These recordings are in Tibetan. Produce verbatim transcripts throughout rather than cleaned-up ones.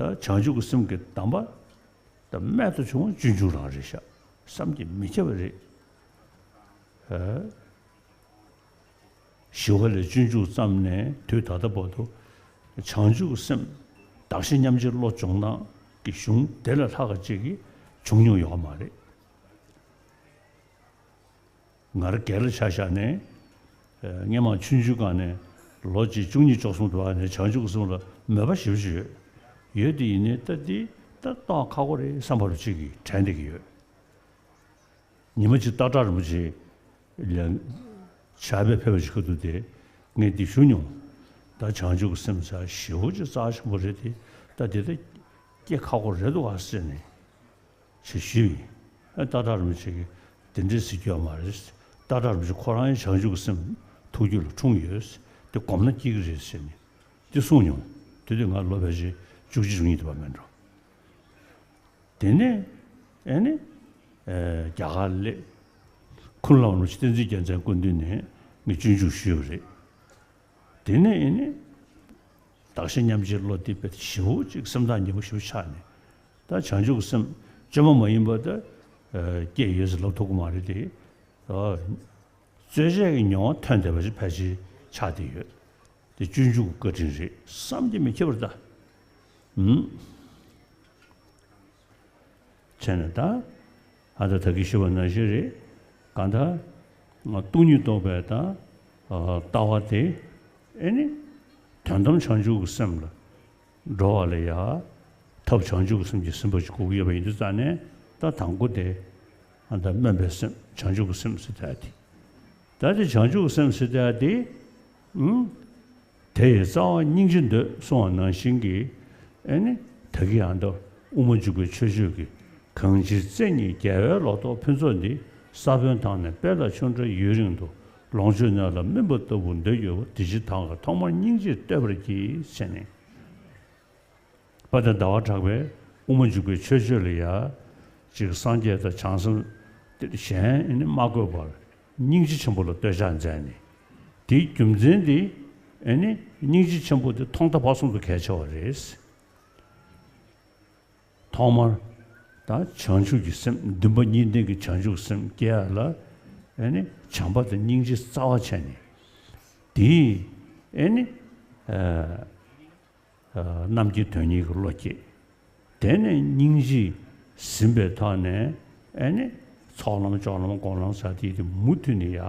བྱང་ཆུབ་ཀྱི་སེམས་ཀྱི་གདམས་པ་ད་རྨད་དུ་བྱུང་བ་སྤྱོད་འཇུག་རང་རེད་ཤག་བསམ་གྱིས་མི་ཁྱབ་པ་རེད། ཨ། ཞི་བ་ལྷས་སྤྱོད་འཇུག་བརྩམས་ནས་དུས་ད་ལྟ་བར་དུ་བྱང་ཆུབ་ཀྱི་སེམས་གདགས་གཞི་མཉམ་བརྗེའི་བློ་སྦྱོང་སྟངས་ཀྱི་གཞུང་དེ་ལས་ལྷག་པ་ཅིག་གིས་བྱུང་མྱོང་ཡོད་མ་རེད། ང་རང་སྒེར་ལ་ཆ་བཞག་ནས། ཨ། སྔོན་མ་ཆུང་ཆུང་སྒང་ནས་ལོ་གཅིག་བཅུ་གཉིས་བཅུ་གསུམ་དུ་བ་ནས་བྱང་ཆུབ་ཀྱི་སེམས་ལ་མོས་པ་ཞེ་པོ་ཅིག་ཡོད། ཡོད་དེ་ཡིན་ནའི་ད་འདི་ད་གཏོང་ཁག་པོ་རེད་བསམ་པ་རུ་ཅིག་གིས་དྲན་བསྡད་ཀྱི་ཡོད། ཉི་མ་གཅིག་སྟག་བྲག་རིན་པོ་ཆེ་ལ་ཕྱག་དཔེ་ཕེབས་པ་ཞིག་ཁ་ཐུག་དེ་ངས་འདི་ཞུ་མྱོང་། ད་བྱང་ཆུབ་ཀྱི་སེམས་ཟེར་ཞེ་པོ་ཅིག་རྩ་ཆེན་པོ་རེད་དེ། ད་འདི་ད་སྐྱེ་ཁག་པོ་རེད་འདུག་ག་ཟེར་ནས་ཞེས་ཞུས་ཡིན། ཨ། སྟག་བྲག་རིན་པོ་ཆེ་གིས་དེ་འདྲས་ཟེར་རྒྱུ་ཡོད་མ་རེད། སྟག་བྲག་རིན་པོ་ཆེ་ཁོ་རང་ཡང་བྱང་ཆུབ་ཀྱི་སེམས་ཐུགས་རྒྱུད་ལ་འཁྲུངས་ཡོད། དེ་སྒོམ་ན་སྐྱེ་གི་རེད་ཟེར་ནས་དེ་གསུངས་མྱོང་། དེ་དུས་ང་ལོ་ཕལ་ཆེར་བཅུ་གཅིག་བཅུ་གཉིས་དེ་བ་མིན་འགྲོ། དེ་ནས་ཨེ་ནི། ཨེ། རྒྱ་གར་སླེབས། ཁུ་ནུ་ལ་ཝ་རིན་པོ་ཆེ་བསྟན་འཛིན་རྒྱལ་མཚན་སྐུ་མདུན་ནས་ངས་སྤྱོད་འཇུག་ཞུས་པ་རེད། དེ་ནས་ཨེ་ནི། གདགས་གཞི་མཉམ་བརྗེའི་བློ་དེ་དཔེ་ཞེ་པོ་ཅིག་སེམས་ཐག་ཉེ་པོ་ཞེ་པོ་ཆགས་ནས། ད་བྱང་ཆུབ་ཀྱི་སེམས་བཅོས་མ་མ་ཡིན་པ་ད། ཨ། སྐྱེས་ཡོད་ཟེར་ལབ་ཐུབ་ཀྱི་མ་རེད་དེ། ཨ། རྩོལ་བཅས་ཀྱི་མྱོང་བ་ཐོན་བསྡད་པ་ཞིག་ཕལ་ཆེར་ཆགས་བསྡད་ཡོད། དེ་སྤྱོད་འཇུག་གི་བཀའ་དྲིན་རེད་བསམ་གྱིས་མི་ཁྱབ་པ་རེད་ད། ཨུམ། བྱས་ནས་ད། ཨ། ད་ད་གིན་ཞུས་པ་ནང་བཞིན་རེད། གང་ལྟར་སྟོང་ཉིད་རྟོགས་པའི་ད། ཨ། ལྟ་བ་དེ་ཨེ་ནི། དོན་དམ་བྱང་ཆུབ་ཀྱི་སེམས་ལ་འགྲོ་བ་ལ་ཡ། ཐབས་བྱང་ཆུབ་ཀྱི་སེམས་ཀྱིས་ཟིན་པ་ཞིག་དགོས་ཀྱི་ཡོད་པ་ཡིན་དུས་ཙང་ནས། ད་དང་པོ་དེ་ཨ། ད་སྨོན་པའི་སེམས་བྱང་ཆུབ་ཀྱི་སེམས་ཟེར་ཡ་དེ། ད་དེ་བྱང་ཆུབ་ཀྱི་སེམས་ཟེར་ཡ་དེ། ཨུམ། དེ་ཡི་རྩ་བ་སྙིང་རྗེ་འདོད་གསུངས་པ་ནང་བཞིན་གྱི། ཨེ་ནི། ད་གིན་ཨ། ད་དབུ་མ་འཇུག་པའི་ཆོས་སྤྱོད་ཀྱི། གང་ཕྱིར་བཙན་གཉིས་རྒྱལ་བའི་ལོ་ཏོག་ཕུན་ཚོགས་འདི། ས་བོན་དང་ནི་སྤེལ་ལ་ཆུ་འདྲ་ཡུན་རིང་དུ། ལོངས་སྤྱོད་སྣོད་ལ་སྨིན་པ་ལྟ་བུར་འདོད་ཡོད་པ། དེ་ཕྱིར་ད་ང་ཐོག་མར་སྙིང་རྗེས་བསྟོད་པར་བགྱི། ཟེར་ནས། དཔལ་ལྡན་ཟླ་བ་གྲགས་པས་དབུ་མ་འཇུག་པའི་ཆོས་སྤྱོད་ལ་ཡ། ཅིག་སངས་རྒྱས་དང་བྱང་སེམས་དེ་གཞན་ཨེ་ནི་མ་བཀོད་པར་སྙིང་རྗེ་ཆེན་པོ་ལ་བསྟོད་ཕྱག་མཛད་ནས། དེའི་རྒྱུ་མཚན་དེ་ཨེ་ནི་སྙིང་རྗེ་ཆེན་པོ་དེ་ཐོག་མཐའ་བར་གསུམ་དུ་གལ་ཆེ་བ་རེད། ཐོག་མར་ད་བྱང་ཆུབ་ཀྱི་སེམས། འདུན་པ་གཉིས་ལྡན་གྱི་བྱང་ཆུབ་སེམས་སྐྱེ་ཡ་ལ་ཨེ་ནི་བྱམས་པ་དང་སྙིང་རྗེ་རྩ་བ་བྱས་ནས། དེས་ཨེ་ནི། ཨ། ཨ། རྣམ་མཁྱེན་དོན་གཉེར་གྱི་བློ་སྐྱེས། དེ་ནས་སྙིང་རྗེས་ཟིན་པའི་ཐོག་ནས་ཨེ་ནི། ཚོགས་ལམ་སྤྱོད་ལམ་སྒོམ་ལམ་ཟེར་དེ་དེ་མུ་མཐུད་ནས་ཡ་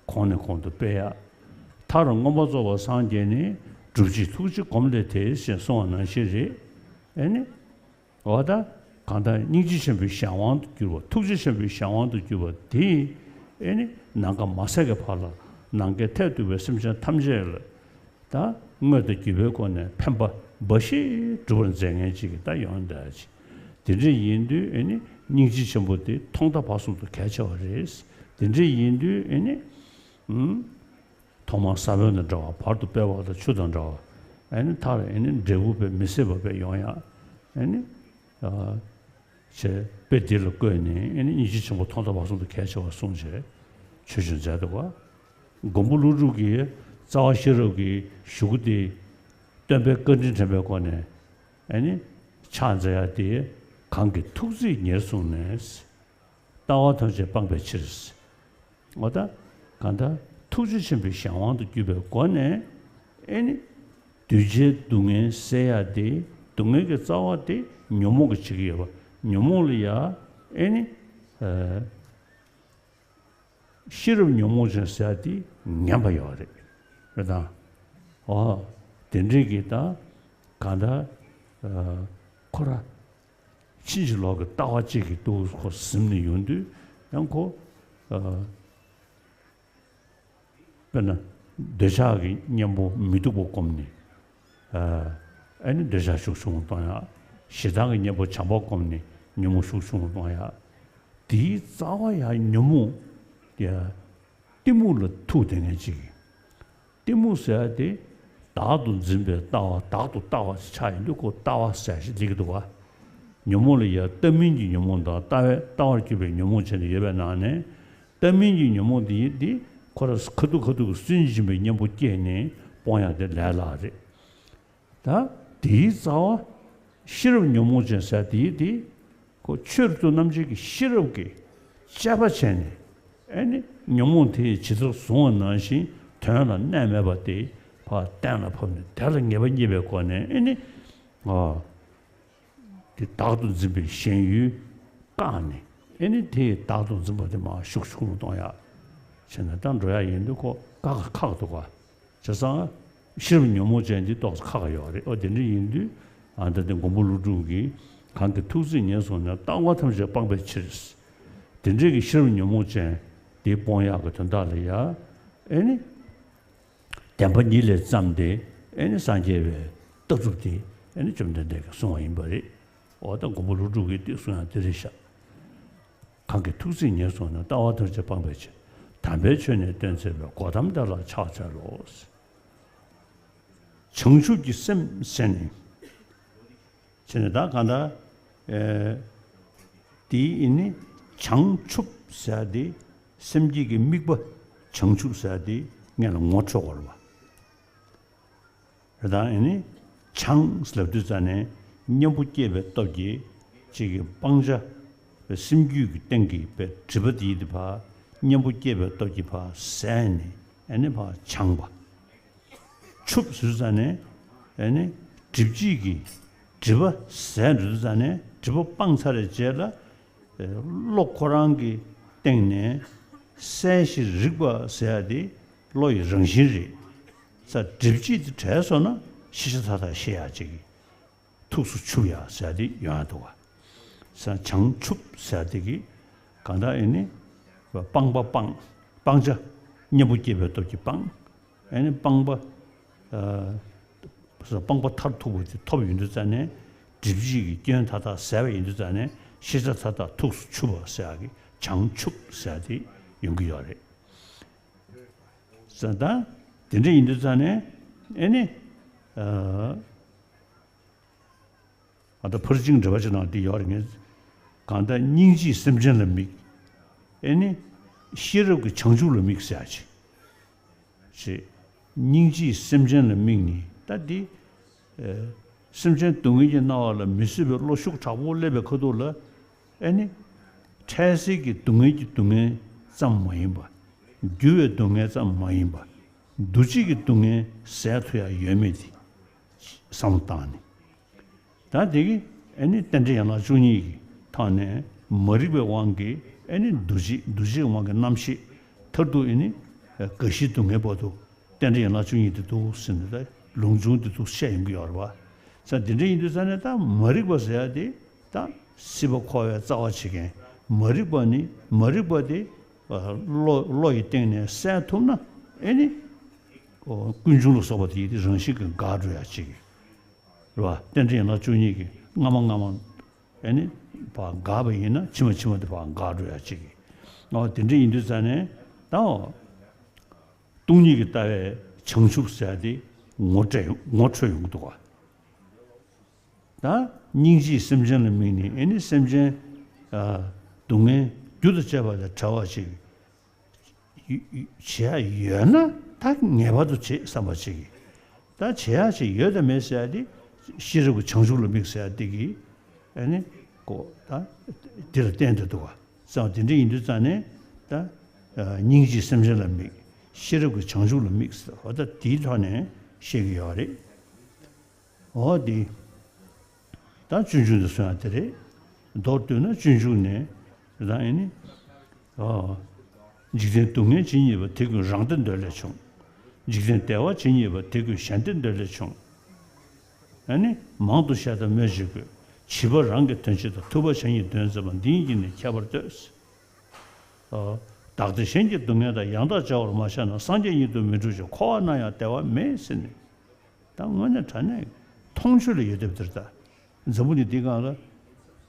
གོང་ནས་གོང་དུ་སྤེལ་ཡ། མཐར་མངོན་པར་རྫོགས་པར་སངས་རྒྱས་ནས། སྒྲུབ་བྱེད་ཐུགས་རྗེ་སྒོམ་ལས་འདས། ཞེས་གསུངས་པ་ནང་བཞིན་རེད། ཨེ་ནི། འོ་ད། གང་ལྟར་སྙིང་རྗེ་ཆེན་པོའི་གཞན་དབང་དུ་གྱུར་པ། ཐུགས་རྗེ་ཆེན་པོའི་གཞན་དབང་དུ་གྱུར་པ་དེས་ཨེ་ནི་ནམ་མཁའ་མ་ཟད་ཀྱི་བར་ལ་ནམ་མཁའི་མཐས་གཏུགས་པའི་སེམས་ཅན་ཐམས་ཅད་ལ་ད་དངོས་དང་བརྒྱུད་པའི་སྒོ་ནས་ཕན་པ་འབའ་ཞིག་སྒྲུབ་པར་མཛད་མཁན་ཅིག་གི་ད་ཡོང་བསྡད་ཅིག་དེ་འདྲ་ཡིན་དུས་ཨེ་ནི་སྙིང་རྗེ་ཆེན་པོ་དེ་ཐོག་མཐའ་བར་གསུམ་དུ་གལ་ཆེ་བ་རེད། དེ་འདྲ་ཡིན་དུས་ཨེ་ནི། ཨུམ། ཐོག་མར་ས་བོན་དང་འདྲ་བ། བར་དུ་སྤེལ་བ་དང་ཆུ་དང་འདྲ་བ། ཨེ་ནི་མཐར་ཨེ་ནི་འབྲས་བུ་དཔེ་མི་སྲིད་པ་དཔེ་ཡོང་ཡ། ཨེ་ནི། ཨ། བྱས་དཔེ་འདི་ལ་བཀོད་ནས་ཨེ་ནི་སྙིང་རྗེ་ཆེན་པོ་ཐོག་མཐའ་བར་གསུམ་དུ་གལ་ཆེ་བ་གསུངས་བྱས་ཆོས་སྤྱོད་མཛད་འདུག་ག་མགོན་པོ་ཀླུ་སྒྲུབ་ཀྱིས་རྩ་བ་ཤེས་རབ་ཀྱི་གཞུག་གུ་དེ་སྟོན་པའི་བཀའ་དྲིན་དྲན་པའི་སྒོ་ནས་ཨེ་ནི་ཕྱག་མཛད་ཡ་དེ། གང་གི་ཐུགས་བརྩེས་ཉེར་བཟུང་ནས། ལྟ་བ་ཐམས་ཅད་སྤངས་པའི་ཕྱིར། འོ་ད། གང་ལྟར་ཐུགས་རྗེ་ཆེན་པོའི་གཞན་དབང་དུ་གྱུར་པའི་སྒོ་ནས་ཨེ་ནི། གདུལ་བྱའི་སྡུག་བསྔལ་སེལ་ཡ་དེ། སྡུག་བསྔལ་གྱི་རྩ་བ་དེ་ཉོན་མོངས་ཀྱིས་བྱེད་ཀྱི་ཡོད་པ། ཉོན་མོངས་ལ་ཡ་ཨེ་ནི། ཨ། ཤེས་རབ་ཉོན་མོངས་ཅན་ཟེར་ཡ་དེ་ངན་པ་ཡོད་རེད། རེད་དང་། འོ། དེ་འདྲའི་གི་ད། གང་ལྟར། ཨ། ཁོ་ར། ཕྱིན་ཅི་ལོག་གི་ལྟ་བ་གཅིག་གི་ཏུ་ཁོ་ཟིན་ནས་ཡོང་དུས་ཡང་ཁོ། ཨ། དཔེར་ན་འདོད་ཆགས་ཀྱི་གཉེན་པོ་མི་སྡུག་པ་བསྒོམས་ནས། ཨ། ཨེ་ནི་འདོད་ཆགས་ཤུགས་ཆུང་གཏོང་ཡ། ཞེ་སྡང་གི་གཉེན་པོ་བྱམས་པ་བསྒོམས་ནས་ཉོན་མོངས་ཤུགས་ཆུང་གཏོང་ཡ། དེའི་རྩ་བ་ཡང་ཉོན་མོངས་ཡ། གཏི་མུག་ལ་ཐུག་བསྡད་མཁན་ཅིག་གཏི་མུག་ཟེར་ཡ་དེ་བདག་ཏུ་འཛིན་པའི་ལྟ་བ། བདག་ཏུ་ལྟ་བ་ཆགས་ཡོང་དུས་ཁོ་ལྟ་བ་ཟེར་ཞིག་འདི་གི་འདུག་ག་ཉོན་མོངས་ལ་ཡ་ལྟ་མིན་གྱི་ཉོན་མོངས་དང་ལྟ་བའི་ལྟ་བར་གྱུར་པའི་ཉོན་མོངས་བྱས་ནས་ཡོད་པའི་ནང་ནས། ལྟ་མིན་གྱི་ཉོན་མོངས་འདི་འདི་ཁོ་ར་ཁ་ཐུག་ཁ་ཐུག་གི་སུན་འབྱིན་པའི་གཉེན་པོ་སྐྱེས་ནས་སྤོང་ཡ་དེ་ལས་སླ་རེད། ད་དེའི་རྩ་བ་ ཤེས་རབ་ཉོན་མོངས་ཅན་ཟེར་དེ་དེ་ཁོ་ཆོས་རབ་ཏུ་རྣམ་འབྱེད་ཀྱི་ཤེས་རབ་ཀྱིས་དཔྱད་པ་བྱས་ནས། ཨེ་ནི་ཉོན་མོངས་དེ་ཇི་ལྟར་བཟུང་བ་ནང་བཞིན་དོན་ལ་གནས་མེད་པ་དེ་ཕར་གཏན་ལ་ཕབ་ནས་དེ་ལ་ངེས་པ་རྙེད་པའི་སྒོ་ནས། ཨེ་ནི་ཨ་དེ་བདག་ཏུ་འཛིན་པའི་ཞེན་ཡུལ་བཀག་ནས། ཨེ་ནི་དེ་བདག་ཏུ་འཛིན་པ་དེ་མར་ཤུགས་ཤུགས་ལ་གཏོང་ཡག་བྱས་ནས་ད་འགྲོ་ཡག་ཡིན་དུས་ཁོ་བཀག་ཁག་འདུག་ག་བྱས་ཙང་ཤེས་རབ་ཉོན་མོངས་ཅན་འདི་ཏོག་ཙམ་ཁག་ཡོད་རེད། ཨོ་དེ་འདྲ་ཡིན་དུས་ཨ་ད་དེ་མགོན་པོ་ཀླུ་སྒྲུབ་ཀྱིས་གང་གིས་ཐུགས་བརྩེས་ཉེར་བཟུང་ནས། ལྟ་བ་ཐམས་ཅད་སྤངས་པའི་ཕྱིར། དེ་འདྲའི་གི་ཤེས་རབ་ཉོན་མོངས་ཅན་དེ་སྤོང་ཡག་གི་དོན་དག་ལ་ཡ། ཨེ་ནི་བདེན་པ་གཉིས་ལས་བརྩམས་ཏེ། ཨེ་ནི་སངས་རྒྱས་པའི་ལྟ་གྲུབ་དེ་ཨེ་ནི་བཅོམ་ལྡན་འདས་ཀྱིས་གསུངས་པ་ཡིན་པ་རེད། ཨོ་ད་མགོན་པོ་ཀླུ་སྒྲུབ་ཀྱིས་དེ་གསུང་ཡག་དེ་རེད་ཤག་གང་གིས་ཐུགས་བརྩེས་ཉེར་བཟུང་ནས། ལྟ་བ་ཐམས་ཅད་སྤངས་པའི་ཕྱིར། དམ་པའི་ཆོས་ནི་སྟོན་མཛད་པའི། གོའུ་ཏམ་དེ་ལ་ཕྱག་འཚལ་ལོ། བྱང་ཆུབ་ཀྱི་སེམས་ཟེར་ནས། བྱས་ནས་ད་གང་ལྟར་ཨེ་དེའི་ཨེ་ནི་བྱང་ཆུབ་ཟེར་དེ་སེམས་བསྐྱེད་ཀྱི་དམིགས་པ་བྱང་ཆུབ་ཟེར་དེ་སྔོན་ལ་ངོ་འཕྲོད་དགོས་རེད་པ། རེད། ད་ཨེ་ནི་བྱང་ལབ་དུས་ཙ་ནས་གཉེན་པོ་བསྐྱེད་པའི་སྟོབས་ཀྱིས་གཅིག་གི་སྤང་བྱ་སེམས་རྒྱུད་ཀྱི་སྟེང་གི་པའི་སྒྲིབ་པ་དེ་ཡི་དེ་ཕར་གཉེན་པོ་བསྐྱེད་པའི་སྟོབས་ཀྱིས་ཕར་ཟད་ནས། ཨེ་ནི་ཕར་བྱང་བ། ཆུབ་ཟེར་དུས་ཙ་ནས་ཨེ་ནི་སྒྲིབ་བྱེད་ཀྱི་སྒྲིབ་པ་ཟད་འགྲོ་དུས་ཙ་ནས་སྒྲིབ་པ་སྤངས་ཚར་བའི་རྗེས་ལ། བློ་ཁོ་རང་གི་སྟེང་ནས་གསལ་ཞིང་རིག་པ་ཟེར་ཡ་དེ་བློ་ཡི་རང་བཞིན་རེད། ས་སྒྲིབ་བྱེད་དེ་བྲལ་སོང་ན་ཤེས་བྱ་མཐའ་དག་ཤེས་ཡག་ཅིག་ཐུགས་སུ་ཆུད་ཡག་ཟེར་ཡ་དེ་ཡོང་ཡག་འདུག་ག་ས་བྱང་ཆུབ་ཟེར་ཡ་དེ་གི་གང་ལྟར་ཨེ་ནི་སྤངས་པ་སྤངས། སྤང་བྱ་གཉེན་པོ་བསྐྱེད་པའི་སྟོབས་ཀྱིས་སྤངས། ཨེ་ནི་སྤངས་པ། ཨ་སྤངས་པ་མཐར་ཐུག་པ་དེ་ཐོབ་ཡོང་དུས་ཙ་ནས་སྒྲིབ་བྱེད་ཀྱི་སྐྱོན་མཐའ་དག་ཟད་པ་ཡིན་དུས་ཙ་ནས་ཤེས་བྱ་མཐའ་དག་ཐུགས་སུ་ཆུད་པ་ཟེར་ཡག་གི་བྱང་ཆུབ་ཟེར་ཡག་དེ་ཡོང་གི་ཡོད་རེད། ཙ་ད་དེ་འདྲ་ཡིན་དུས་ཙ་ནས་ཨེ་ནི་ཨ། ཨ་ད་ཕར་ཕྱིན་འགྲེལ་པ་ཅིག་ནང་འདི་ཡོད་རེད། ངས་གང་ལྟར་སྙིང་རྗེས་སེམས་ཅན་ལ་དམིགས། ཨེ་ནི་ཤེས་རབ་ཀྱིས་བྱང་ཆུབ་ལ་དམིགས་ཟེར་ཡག་ཅིག་ཅེས། སྙིང་རྗེས་སེམས་ཅན་ལ་དམིགས་ནས། ད་འདི་ཨེ་སེམས་ཅན་སྡུག་བསྔལ་གྱིས་མནར་བ་ལ་མི་བཟོད་པའི་བློ་ཤུགས་དྲག་པོ་སླེབས་པའི་ཁ་ཐུག་ལ། ཨེ་ནི་འཕྲལ་སེལ་གྱི་སྡུག་བསྔལ་གྱི་སྡུག་བསྔལ་ཙམ་མ་ཡིན་པ། འགྱུར་བའི་སྡུག་བསྔལ་ཙམ་མ་ཡིན་པ། འདུ་བྱེད་ཀྱི་སྡུག་བསྔལ་ཟད་ཐུབ་ཡག་ཡོད་མེད་དེ་བསམ་བློ་བཏང་ནས། ད་དེ་གི་ཨེ་ནི་རྟེན་འབྲེལ་ཡན་ལག་བཅུ་གཉིས་ཀྱི་ཐོག་ནས་མ་རིག་པའི་དབང་གིས་ཨེ་ནི་འདུ་བྱེད། འདུ་བྱེད་དབང་གིས་རྣམ་ཤེས་མཐར་ཐུག་ཨེ་ནི་རྒ་ཤིའི་སྡུག་བསྔལ་བར་དུ་རྟེན་འབྲེལ་ཡན་ལག་བཅུ་གཉིས་དེ་འདུག་ཟེར་ནས་ད་ལུང་ཆུང་དེ་ཚོ་བཤད་ཡོང་གི་ཡོད་རེད་པ། ས་དེ་འདྲ་ཡིན་དུས་ཙ་ནས་ད་མ་རིག་པ་ཟེར་ཡག་དེ་ད་སྲིད་པ་འཁོར་བའི་རྩ་བ་བྱེད་མཁན་མ་རིག་པ་ནི། མ་རིག་པ་དེ་བློ་བློ་ཡི་སྟེང་ནས་བསལ་ཐུབ་ན་ཨེ་ནི་ཀུན་འབྱུང་ལ་སོགས་པ་དེ་ཡི་དེ་རང་བཞིན་གྱིས་འགག་འགྲོ་ཡག་ཅིག་རེད་པ། རྟེན་འབྲེལ་ཡན་ལག་བཅུ་གཉིས་ཀྱི་སྔ་མ་སྔ་མ་ཨེ་ནི་ཕར་འགགས་པ་ཡིན་ན་ཕྱི་མ་ཕྱི་མ་དེ་ཕར་འགག་འགྲོ་ཡག་ཅིག་རེད། ཨོ་དེ་འདྲ་ཡིན་དུས་ཙ་ནས་ད་ཨོ་སྟོང་ཉིད་ཀྱི་ལྟ་བའི་བྱང་ཆུབ་ཟེར་ཡག་དེ་ངོ་སྤྲད་ངོ་འཕྲོད་ཡོང་གི་འདུག་ག་ད་སྙིང་རྗེས་སེམས་ཅན་ལ་དམིགས་ནས། ཨེ་ནི་སེམས་ཅན་ཨ་སྡུག་བསྔལ་རྒྱུ་དང་བཅས་པ་ལས་བྲལ་བ་ཅིག་ཡ་ཡ་བྱེད་ཡག་ཡོད་ན་ད་ངེས་པར་དུ་བྱེད་བསམ་པ་ཅིག་ད་བྱེད་ཡག་ཅིག་ཡོད་དང་མེད་ཟེར་ཡག་དེ་ཤེས་རབ་ཀྱིས་བྱང་ཆུབ་ལ་དམིགས་ཟེར་ཡག་དེ་གིས་ཨེ་ནི་ཀོ་ད་འདི་ལ་བརྟེན་ཏེ་འདུག་ག་ཙང་དེ་འདྲ་ཡིན་དུས་ཙ་ནས་ད་ཨ་སྙིང་རྗེས་སེམས་ཅན་ལ་དམིགས། ཤེས་རབ་ཀྱིས་བྱང་ཆུབ་ལ་དམིགས་ཟེར། འོ་ད་དེའི་ཐོག་ནས་བཤད་ཀྱི་ཡོད་རེད། འོ་དེ། ད་སྤྱོད་འཇུག་འདི་གསུང་ཡག་དེ་རེད། མདོར་བསྡུས་ན་སྤྱོད་འཇུག་ནས་ད་ཨེ་ནི། ཨ། འཇིག་རྟེན་སྡུག་བསྔལ་ཇི་སྙེད་པ། དེ་ཀུན་རང་བདེ་འདོད་ལས་བྱུང་། འཇིག་རྟེན་བདེ་བ་ཇི་སྙེད་པ། དེ་ཀུན་གཞན་བདེ་འདོད་ལས་བྱུང་། ཨེ་ནི་མང་དུ་བཤད་དང་སྨོས་ཅི་དགོས། བྱིས་པ་རང་གི་དོན་བྱེད་དང་། ཐུབ་པ་གཞན་གྱི་དོན་མཛད་པ། འདི་ཉིད་ཀྱིས་ནི་ཁྱད་པར་ལྟོས། ཨ། བདག་བདེ་གཞན་གྱི་སྡུག་བསྔལ་དང་། ཡང་དག་བྱ་བར་མ་བྱས་ན། སངས་རྒྱས་ཉིད་དུ་མི་འགྲུབ་ཅིང་། འཁོར་བ་ན་ཡང་བདེ་བ་མེད་ཟེར་ནས། ད་དངོས་གནས་དྲང་གནས་མཐོང་ཆོས་ལ་ཡོད་བསྡད་པ་དེ་རེད་ད། འཛམ་བུ་གླིང་འདིའི་སྒང་ལ་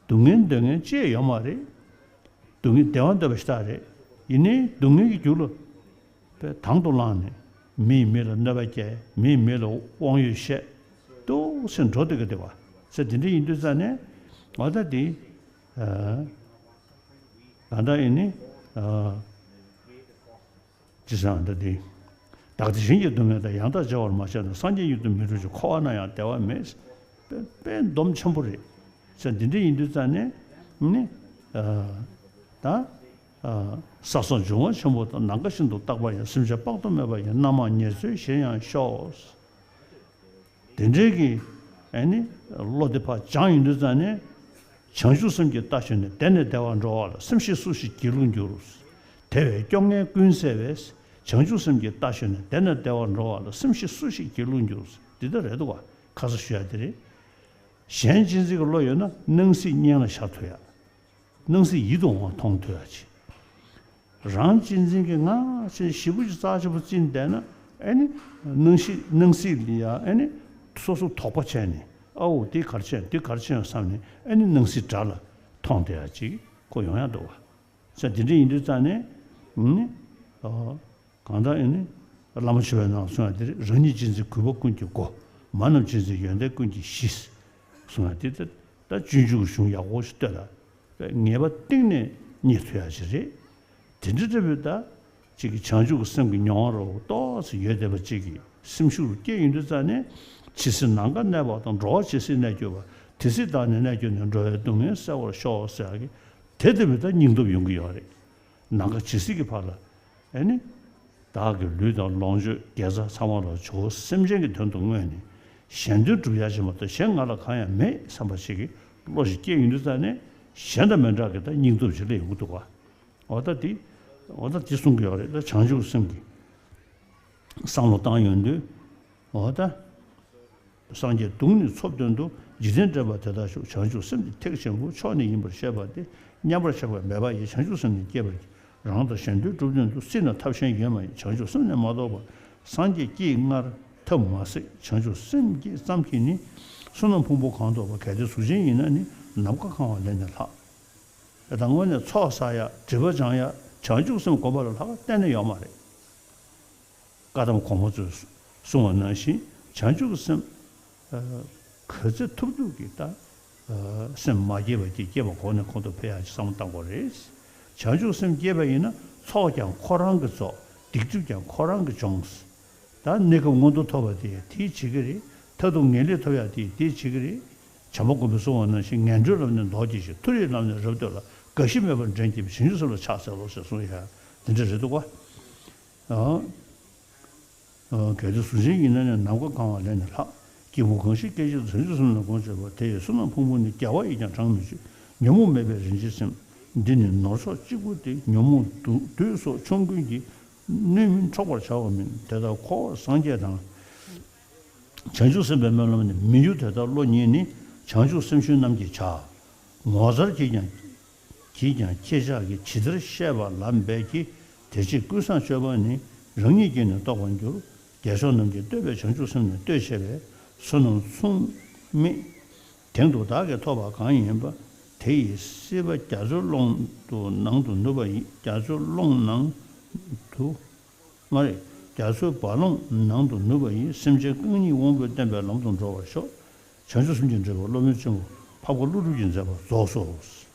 སྡུག་བསྔལ་འདོད་མཁན་ཅི་ཡང་ཡོད་མ་རེད། སྡུག་བསྔལ་བདེ་བ་འདོད་པ་ཞེ་དྲག་རེད། ཡིན་ནའི་སྡུག་བསྔལ་གྱི་རྒྱུ་ལ་དཔེ་དང་དུ་བླངས་ནས་མིས་མི་ལ་གནོད་པ་བསྐྱལ། མིས་མི་ལ་དབང་ཡོད་བཤད། འདུག་སེ་འགྲོ་བསྡད་ཀྱི་བསྡད་པ་ཟེར། དེ་འདྲ་ཡིན་དུས་ཙ་ནས་འོ་ད་དེ་ཨ་ད་ལྟ་ཡིན་ནི་ཨ། ཅི་ཟེར་ན་ད་དེ། བདག་བདེ་གཞན་གྱི་སྡུག་བསྔལ་དང་། ཡང་དག་བྱ་བར་མ་བྱས་ན། སངས་རྒྱས་ཉིད་དུ་མི་འགྲུབ་ཅིང་། འཁོར་བ་ན་ཡང་བདེ་བ་མེད། དཔེ་དཔེ་སྡོམ་ཆེན་པོ་རེད། ཟེར་འདི་འདྲ་ཡིན་དུས་ཙང་ནས་ནི་ཨ་ད་ཨ་ས་སོགས་འབྱུང་བ་ཆེན་པོ་དང་། ནམ་མཁའ་བཞིན་དུ་རྟག་པར་ཡང་། སེམས་ཅན་དཔག་ཏུ་མེད་པ་ཡི། རྣམ་མང་ཉེར་འཚོའི་ཞིང་ཡང་ཤོག། དེ་འདྲའི་གི་ཨ་ནི་བློ་དེ་ཕར་སྦྱངས་ཡོང་དུས་ཙང་ནས། བྱང་ཆུབ་སེམས་ཀྱི་རྟ་ཞོན་ནས། བདེ་ནས་བདེ་བར་འགྲོ་བ་ལ། སེམས་ཤེས་སུ་ཞིག་སྒྱིད་ལུག་འགྱུར། དེ་བས་སྐྱོ་ངལ་ཀུན་སེལ་བའི། བྱང་ཆུབ་སེམས་ཀྱི་རྟ་ཞོན་ནས། བདེ་ནས་བདེ་བར་འགྲོ་བ་ལ། སེམས་ཤེས་སུ་ཞིག་སྒྱིད་ལུག་འགྱུར། འདི་ལྟར་རེད་འདུག་ག་ཁ་སང་ཞུ་ཡ་དེ་རེད། གཞན་གཅེས་འཛིན་གྱི་བློ་ཡོད་ན་སྣང་སྲིད་གཉེན་ལ་ཤར་ཐུབ་ཡ། སྣང་སྲིད་ཡིད་དུ་འོང་བ་མཐོང་ཐུབ་ཡ་ཅིག་རང་གཅེས་འཛིན་གྱི་ངར་ཆེན་ཞེ་པོ་ཅིག་རྩ་ཆེན་པོ་བརྩིས་བསྡད་ན། ཨེ་ནི་སྣང་ཤེས་སྣང་སྲིད་ལ་ཡ་ཨེ་ནི་སོ་སོ་དོགས་པ་བྱས་ནས། ཨ་འོ་འདི་ག་རེ་བྱས་འདི་ག་རེ་བྱས་ཡོང་བསམ་ནས། ཨེ་ནི་སྣང་སྲིད་དགྲ་ལ་མཐོང་བསྡད་ཡ་ཅིག་ཁོ་ཡོང་ཡ་འདུག་བ། ས་འདི་འདྲ་ཡིན་དུས་ཙང་ནས་ནི་ཨ། གང་ལྟར་ཨེ་ནི་བླ་མ་མཆོད་པའི་ནང་གསུངས་པ་དེ་རེད། རང་ཉིད་གཅེས་འཛིན་གུས་པ་ཀུན་གྱི་སྒོ། མ་རྣམས་གཅེས་འཛིན་ཡོན་ཏན་ཀུན་གྱི་གཞི། གསུངས་པ་དེ་ལྟར་ད་སྤྱོད་འཇུག་གི་གཞུང་ཡག་པོ་ཞིག་ལྟོས་ལ། ངེས་པ་གཏིང་ནས་རྙེད་ཐུབ་ཡ་ཞིག་རེད། དེ་འདྲ་འདྲ་བོའི་ད་ཅིག་གི་བྱང་ཆུབ་ཀྱི་སེམས་ཀྱི་མྱོང་བ་རོ་ཏོག་ཙམ་ཡོད་བསྡད་པ་ཅིག་གི་སེམས་ཤུགས་སྐྱེ་ཡོང་དུས་ཙང་ནས། ཇི་སྲིད་ནམ་མཁའ་གནས་པ་དང་། འགྲོ་བ་ཇི་སྲིད་གནས་གྱུར་པ། དེ་སྲིད་བདག་ནི་གནས་གྱུར་ནས། འགྲོ་བའི་སྡུག་བསྔལ་སེལ་བར་ཤོག་ཟེར་ཡ་གི་དེ་ལྟ་བུའི་ད་སྙིང་སྟོབས་ཡོང་གི་ཡོད་རེད། ནམ་མཁའ་ཇི་སྲིད་ཀྱི་བར་ལ། ཨེ་ནི། བདག་གི་ལུས་དང་ལོངས་སྤྱོད་དགེ་རྩ་ཚང་མ་ལ་ཇོ་བོ་སེམས་ཅན་གྱི་དོན་དུ་བསྔོས་ནས། གཞན་དོན་སྒྲུབ་ཡ་ཅིག་མ་གཏོགས་གཞན་ང་ལ་གང་ཡང་མེད་བསམ་པ་ཞིག་གི་བློ་ཞིག་སྐྱེ་ཡོང་དུས་ཙང་ནས། གཞན་དང་མི་འདྲ་གི་ད་སྙིང་སྟོབས་ཅིག་སླེབས་ཡོང་གི་འདུག་ག་འོ་ད་དེ། འོ་ད་དེ་གསུང་གི་ཡོད་རེད། ད་བྱང་ཆུབ་སེམས་ཀྱི་བསམ་བློ་བཏང་ཡོང་དུས། འོ་ད། སངས་རྒྱས་གདུང་ནི་འཚོ་དོན་དུ། འཇིག་རྟེན་འདྲེན་པ་དེ་དག་ཞུགས། བྱང་ཆུབ་སེམས་ནི་ཐེག་ཆེན་པོ། མཆོག་ནི་ཡིན་པར་ཤེས་པ་དེ། མཉམ་པར་ཆགས་པ་མེད་པ་ཡི། བྱང་ཆུབ་སེམས་ནི་བསྐྱེད་པར་བགྱི། རང་དང་གཞན་དོན་སྒྲུབ་དོན་དུ། སྲིད་ན་ཐབས་གཞན་ཡོད་མ་ཡིན། བྱང་ཆུབ་སེམས་ནི་མ་གཏོགས་པར། སངས་རྒྱས་ཀྱིས་སྔར་ཐབས་མ་བསྲེགས། བྱང་ཆུབ་སེམས་ཀྱིས་ཙམ་གྱིས་ནི། བསོད་ནམས་ཕུང་པོ་གང་ཐོབ་པ། གལ་ཏེ་གཟུགས་ཅན་ཡིན་ན་ནི། ནམ་མཁའ་གང་བ་ལས་ནི་ལྷག་ད་དངོས་གནས་ཚོགས་བསགས་ཡ། སྒྲིབ་པ་སྦྱང་ཡ། བྱང་ཆུབ་སེམས་སྒོམ་པ་ལས་ལྷག་གཏན་ནས་ཡོད་མ་རེད། བཀའ་གདམས་གོང་མ་ཚོས་གསུངས་པ་ནང་བཞིན། བྱང་ཆུབ་སེམས་ཨ་ག་ཚོད་ཐུབ་ཐུབ་ཀྱིས་ད་ཨ་སེམས་མ་བསྐྱེད་པ་ཅིག་བསྐྱེད་པ་གོང་ནས་གོང་དུ་འཕེལ་ཡག་ཅིག་བསམ་བློ་བཏང་དགོས་རེད། བྱང་ཆུབ་སེམས་བསྐྱེད་པ་ཡིན་ན་ཚོགས་ཀྱང་ཁོ་རང་གིས་རྫོགས། སྡིག་སྒྲིབ་ཀྱང་ཁོ་རང་གིས་སྦྱོང་། ད་གནས་སྐབས་མངོན་མཐོ་ཐོབ་པ་དེ་དེས་བྱེད་ཀྱི་རེད། མཐར་ཐུག་ངེས་ལེགས་ཐོབ་ཡག་དེ་དེས་བྱེད་ཀྱི་རེད། བྱམས་པ་མགོན་པོས་གསུངས་པ་ནང་བཞིན། ངན་འགྲོའི་ལམ་ནི་ལྡོག་གྱིས་ཤིག། མཐོ་རིས་ལམ་ནི་རབ་བཏོད་ལ། རྒ་ཤི་མེད་པར་འདྲེན་བགྱིད་པའི། བྱང་ཆུབ་སེམས་ལ་ཕྱག་འཚལ་ལོ་ཟེར་གསུངས་ཡ་དེ་འདྲ་རེད་འདུག་ག་ཨང་། གལ་ཏེ་གཟུགས་ཅན་ཡིན་ན་ནི། ནམ་མཁའ་གང་བ་ལས་ནི་ལྷག། སྐྱེས་བུ་གང་ཞིག་སྐད་ཅིག་ཏུ། བྱང་ཆུབ་སེམས་ལ་གོམས་བྱས་པ། དེ་ཡི་བསོད་ནམས་ཕུང་པོ་ནི། རྒྱལ་བ་ཡིས་ཀྱང་བགྲང་མི་ཆོད། ཉོན་མོངས་མེད་པའི་རིན་ཆེན་སེམས། འདི་ནི་ནོར་མཆོག་གཅིག་པུ་སྟེ། ཉོན་མོངས་དུག་སོགས་ཆོམ་རྐུན་གྱིས། སྣོད་མིན་འཕྲོག་པར་བྱ་བ་མིན། དེ་ལྟར་འཁོར་བར་སངས་རྒྱས་དང་། བྱང་ཆུབ་སེམས་དཔའི་སྨོན་ལམ་ནི། མི་འགྱུར་དེ་ལྟར་བློ་ཉིད་ནི། བྱང་ཆུབ་སེམས་ཤུལ་རྣམས་ཀྱིས་བྱ། ངོ་མཚར་གྱིས་ཀྱང་། གྱིས་ཀྱང་ཁྱེད་ཅག་གིས་ཇི་ལྟར་བཤད་པ་ལམ་འབད་ཀྱི། དེ་ཕྱིར་ཀུན་བཟང་སྤྱོད་པ་ནི། རང་ཉིད་ཀྱིས་ནི་རྟོགས་པར་འགྱུར། རྒྱལ་མཆོག་རྣམས་ཀྱིས་བསྟོད་པའི། བྱང་ཆུབ་སེམས་ནི་བསྟོད་བྱས་པའི། བསོད་ནམས་མཚུངས་མེད་དེང་དུ་བདག་གིས་ཐོབ་པ་གང་ཡིན་པ། དེ་ཡི་སྲིད་པ་རྒྱ་མཚོའི་ཀློང་དུ་ནང་དུ་ནུབ་པ་ཡིན། རྒྱ་མཚོའི་ཀློང་ནང་དུ། མ་རེད། རྒྱ་མཚོའི་རྦ་ཀློང་ནང་དུ་ནུབ་པ་ཡིས། སེམས་ཅན་རྐང་གཉིས་དབང་པོས་བསྟན་པའི་ལམ་དུ་འགྲོ་བར་ཤོག། བྱང་ཆུབ་སེམས་ཀྱིས་འདྲེན་པ་སློབ་དཔོན་ཆེན་པོ་འཕགས་པ་ཀླུ་སྒྲུབ་ཀྱིས་མཛད་པ་རྫོགས་སོ།